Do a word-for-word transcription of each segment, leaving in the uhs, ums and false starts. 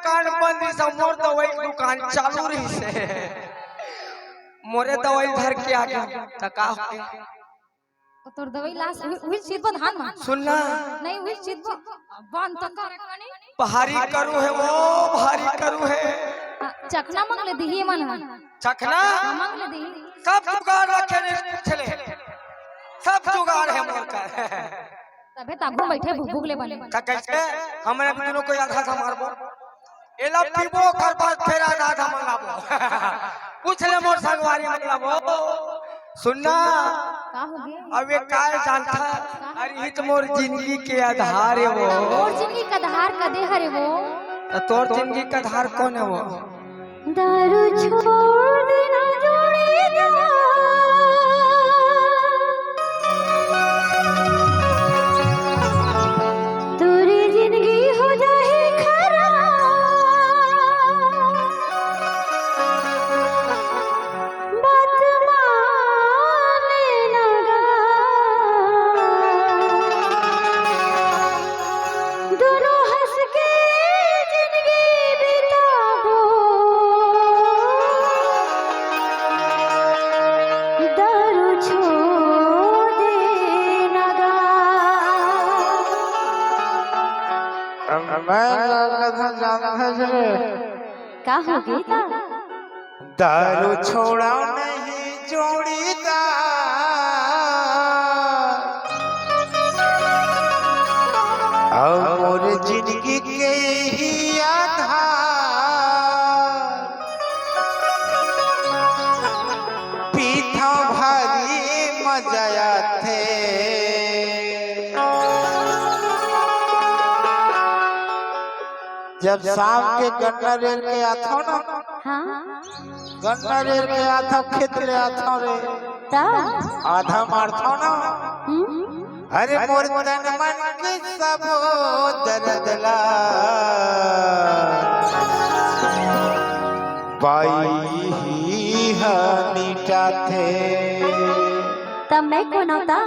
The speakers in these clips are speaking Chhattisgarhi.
दुकान बंद रहिस, मोर दवाई के दुकान चालू रहिस। मोरे दवाई धर के आ गे, त का होगे? त तोर दवाई लास उही, उही चीज बा धान मा। सुन ना। नहीं, उही चीज बा। बंद तो कर। भारी करू हे वो, भारी करू हे। हाँ, चखना मंग ले दिही मन हा। चखना? हाँ, मंग ले दिही। सब जुगाड़ रखे ने, पूछ ले। सब जुगाड़ हे मोर कर। तभे त आगू बइठे भुक भुक ले बने। त कइसे? हमन अभी दूनों कोई आधा आधा मारबो। एला पीबो, ओकर बाद फेर आधा आधा मंगाबो। पूछ ले मोर संगवारी मंगाबो। सुन ना। का होगे? अब ये काय जानथा? अरे, इही त मोर जिनगी के आधार हे वो। मोर जिनगी के आधार कदे हरे वो? त तोर जिनगी के आधार कोन हे वो? दारू छोड़ देना जोड़ीदार, तोरी जिनगी हो जाही खराब। बात मान ना गा, दूनों हंस के जिनगी बिताबो, दारू छोड़ देना गा। मैं कथा जानत हस रे। का होगे ता? दारू छोड़ा नहीं जोड़ीदार, अउ मोर जिनगी के ही आधार। पीथव भारी मजा आथे। जब शाम के गन्ना रेर के आथव ना, हाँ। गन्ना रेर के आथव, खेत ले आथव रे, तब? आधा मारथव ना। हम्म। अरे मोर तन मन के सबो दर्द ला बाई ही हा मिटाथे। त मैं कोन होता?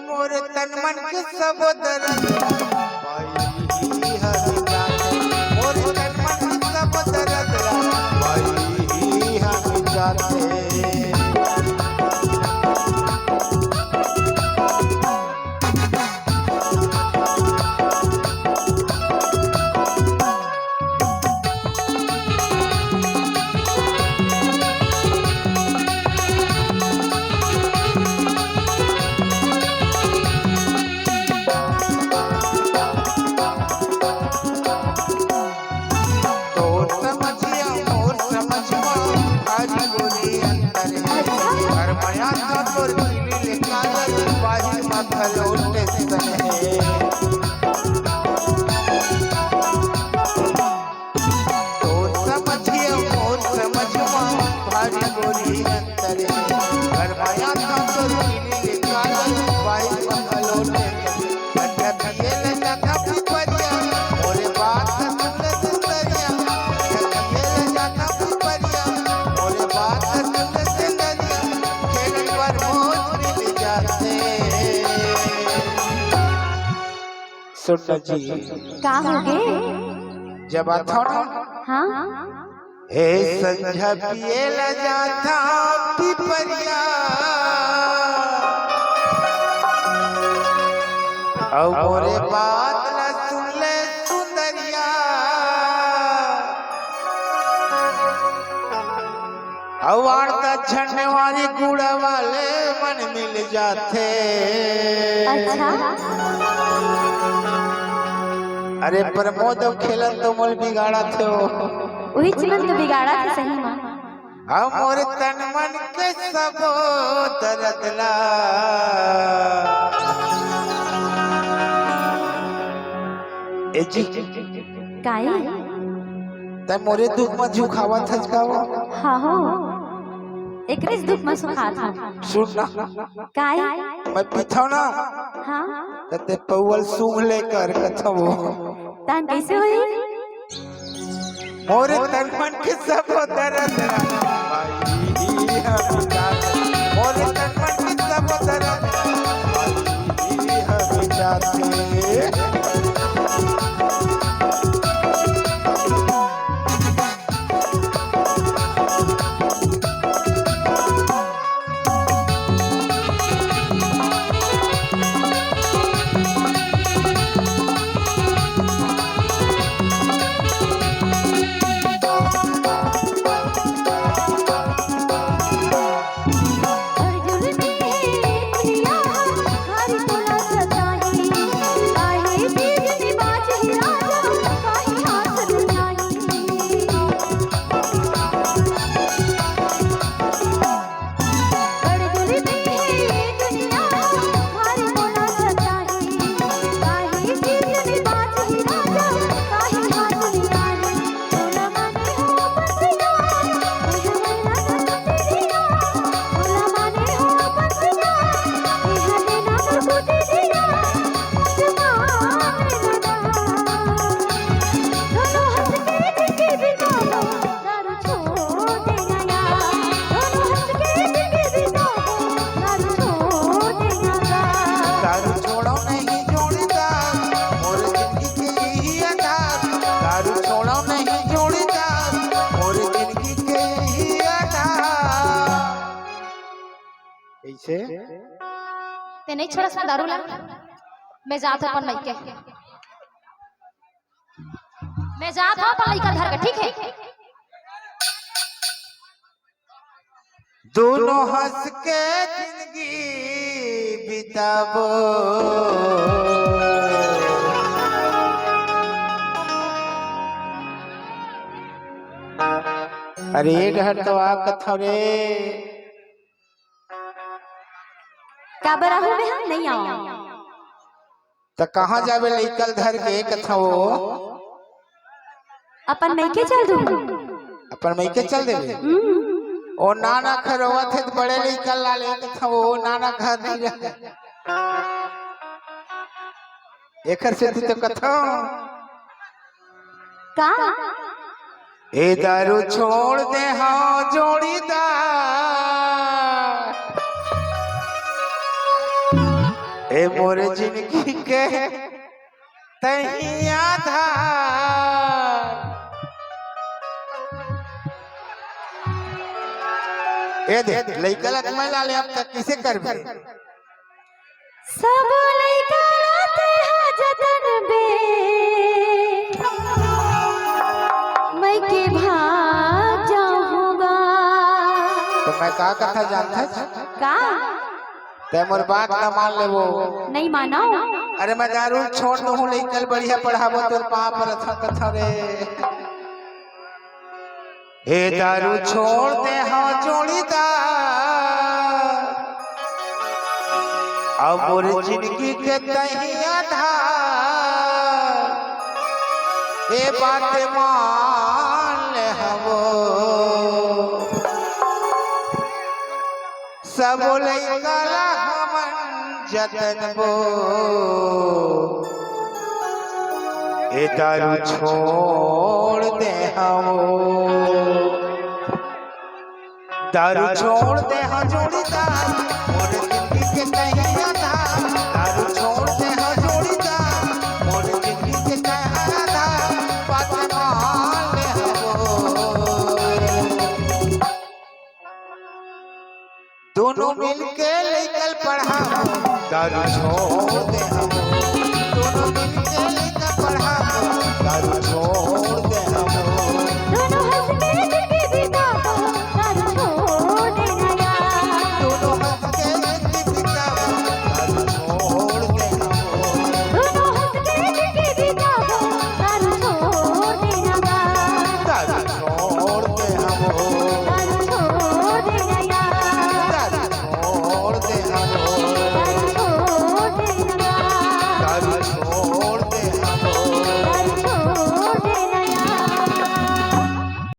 मोर तन मन के सब दर्द बाई ही हर जाथे। मोर तन मन के सब दर्द बाई ही हर जाथे। तोर समझिया मोर समझ मा भारी गोरी अंतर हे। हर मया तो तोर खिली ले काजल, बाहिर मा घलो tension हे। तोर समझिया मोर समझ मा भारी गोरी अंतर हे। हर मया तो तोर खिली ले काजल, बाहिर मा घलो tension हे। सुन जी। का होगे? जब आथव ना, हाँ। ए संझा पिए ला जाथव पिपरिया, अउ मोरे बात ला सुन ले सुंदरिया। अउ आड़ त झन्नेवारी गुड़ा वाले मन मिल जाथे। अच्छा। अरे प्रमोद अउ खेलन तो मोल बिगाड़त हे वो। उही मन तो बिगाड़त हे सही मा। हम मोर तन मन के सबो दरद ला। ए जी। काई? तै मोरे दुख म झुकावत हस का वो? हाँ हो। एकरेच दुख म सुखात हँव। सुन ना। काई? मैं पीथँव ना। हाँ। त तैं पउवल सूंघ ले कर कथँव वो। तहन कइसे होही? मोरे तन मन के सबो दरद ला, भाई, हम जात। मोरे तन मन के सबो दरद ला, भाई, हम जात। दारू छोड़ो नहीं जोड़ीदार, मोर जिंदगी के ही आधार। दारू छोड़ो नहीं जोड़ीदार, मोर जिंदगी के ही आधार। कइसे? तैं नइ छोड़स ना दारू ला, मैं जात हँव अपन मइके। मैं जात हँव अपन लइका धर के, ठीक हे? दूनों हँस के जिंदगी बिताबो। अरे ए डहर तो आ कथँव रे। काबर आहूँ मैं हा? नइ आँव। त कहाँ जाबे लइका ल धर के कथँव वो? अपन मइके चल दूँ। अपन मइके चल देबे? हम्म। ओ नाना घर रोवत हे त बड़े लइका ल लाले कथँव वो, नाना घर नइ रहे। एकर सेती तो कथँव। का? ए दारू छोड़ दे हँव जोड़ीदार, ए मोर जिंदगी के तहीं आधार। ए दे, लइका ला त मैं लाले, अब तक कइसे करबे? सबो लइका ला तेहा जतन बे, मइके भाग जाहूँ गा। त मैं का कथँव जानथस? का? तैं मोर बात ला मान लेबो। नइ मानँव। अरे मैं दारू छोड़ दूहूँ, लइका ल बढ़िया पढ़ाबो, तोर पाँव परत हँव कथँव रे। ए दारू छोड़ दे हँव जोड़ीदार, अब मोर जिंदगी के तहीं आधार। ए बात मान ले हँव वो, सबो लइका ला हमन जतन बो। ए दारू छोड़ दे हँव वो, दारू छोड़ दे हँव जोड़ीदार, मोर जिंदगी के तहीं आधार। दारू छोड़ दे हँव जोड़ीदार, मोर जिंदगी के तहीं आधार। बात मान ले हँव वो। दूनों मिलके लइका ल पढ़ाबो, दारू छोड़ दे हँव वो। दूनों मिलके